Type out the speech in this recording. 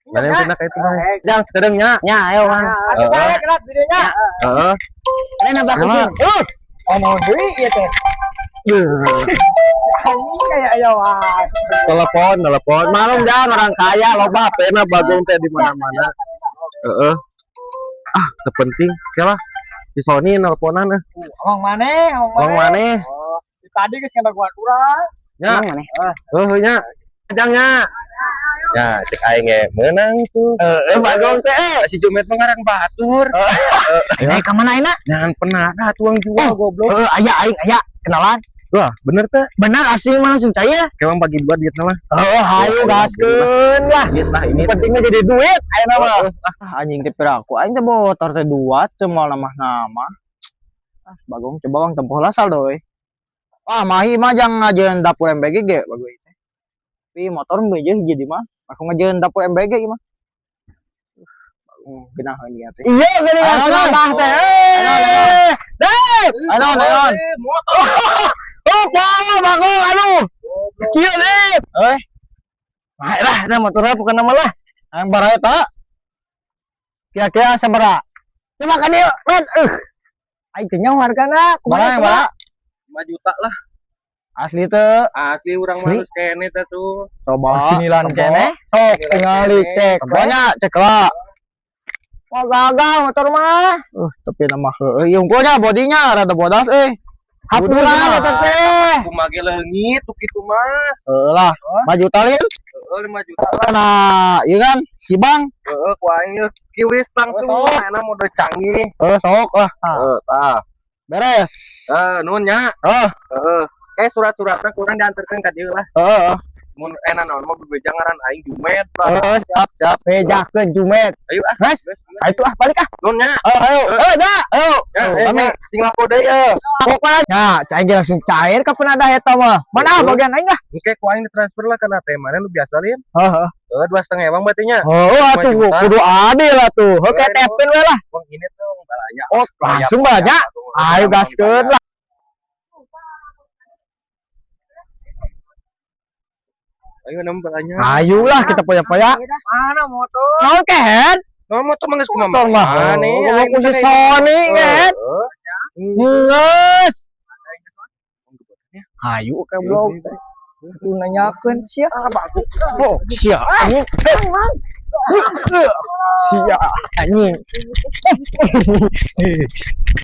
Mana yang pindah ka itu mah. Jang sekedeng nya. Nya, ayo Mang. Heeh. Saya kerat videonya. Heeh. Kalian nabrak kucing. Oh, mau deui ieu teh. Anjing kayak aya wae. Telepon, telepon. Malum jangan orang kaya loba HP-na Bagong teh di mana-mana. Heeh. Ah, teu penting. Oke lah. Si Sony nelponan eh. Omong maneh, omong Omong maneh. Oh, tadi geus ngadaguan urang. Nya. Emang maneh. Heuh nya. Jang nya. Ya, cek aing ge meunang tuh. Heeh, Bagong teh. Si Jumet mah ngarang batur. Eh, ka mana ayeuna? Jangan pernah ada tuang jual goblok. Heeh, aya aing aya kenalan. Wah, bener teh. Bener asli mah langsung cair. Emang bagi dua duit mah. Heeh, hayu gaskeun lah. Duit lah ini. Pentingnya jadi duit ayeuna mah. Ah, anjing teh piraku aing teh bawa motor teh dua teu moal nama-nama. Ah, Bagong coba bang tempuh lah saldo euy. Wah, mahi mah jang ngajeun dapur MBG ge bagus teh. Tapi motor mah jeung hiji di mah. Aku ngajeun dapur MBG ieu mah. Bagong geunaheun ieu teh. Iya, geuning Ayo, nambah teh. Ayo, Deh. Ayo, ayo. Motor. Oh, poho Bagong, aduh. Kieu deh. Eh, Nah, lah, nah motornya bukan nama lah. yang bara eta kira-kira sabaraha? Coba kan yuk, men. Aing teh nyaho hargana. Bara yang bara 5 juta lah. asli teu. Asli urang mah geus kene teh tuh. Coba. Cinilan Tempo. kene. Sok tingali cek. Pokoknya cek lah. Wah, gagal motor mah. Tapi nama heueuh ieu unggulnya bodinya rada bodas euy. Hapuran eta teh. Kumaha ge leungit tuh kitu mah. Heueuh lah, 5 juta lin. Heeh, 5 juta lah. Nah, ieu kan si Bang. Heeh, ku aing geus kiwis langsung Oh, sok. enak mode canggih. Heuh, sok lah. Heeh, tah. Beres. Eh, nuhun nya. Heuh, Heeh. Kayak surat-suratna kurang diantarkeun ka dieu lah. heuh. Mun enak naon mah bebeja ngaran aing Jumet lah. Heuh, siap, siap. Bejakeun Jumet. Ayo ah. Geus. Geus. Ayo tuh ah balik ah. Nuhun nya. Ayo, ayo. Eh, dah. Ayo. Ya, Ayo, eh, kami. nya. Sing lapo deui ye. Pokoknya ya, cair ge langsung cair kapan ada eta mah. Mana ah bagian aing lah. Engke ku aing ditransfer lah kana teh mana nu biasa lin. Heeh. Heeh, 2,5 ewang berarti nya. Oh, atuh 5 juta. kudu adil lah tuh. Heuh, Heuh, tepin we lah. Wong ini tuh balanya. Oh, langsung banyak. Ayo gaskeun lah. Ayo nambah balanya. Ayo lah kita poya-poya. Mana motor? Naon kehed? Nah, motor mah geus kumaha? Motor mah. Nih, Ngomong aing ku si teh. Sony kehed. Geus. Ayo goblok. Kudu nanyakeun sia. Oh, sia anjing. Sia anjing.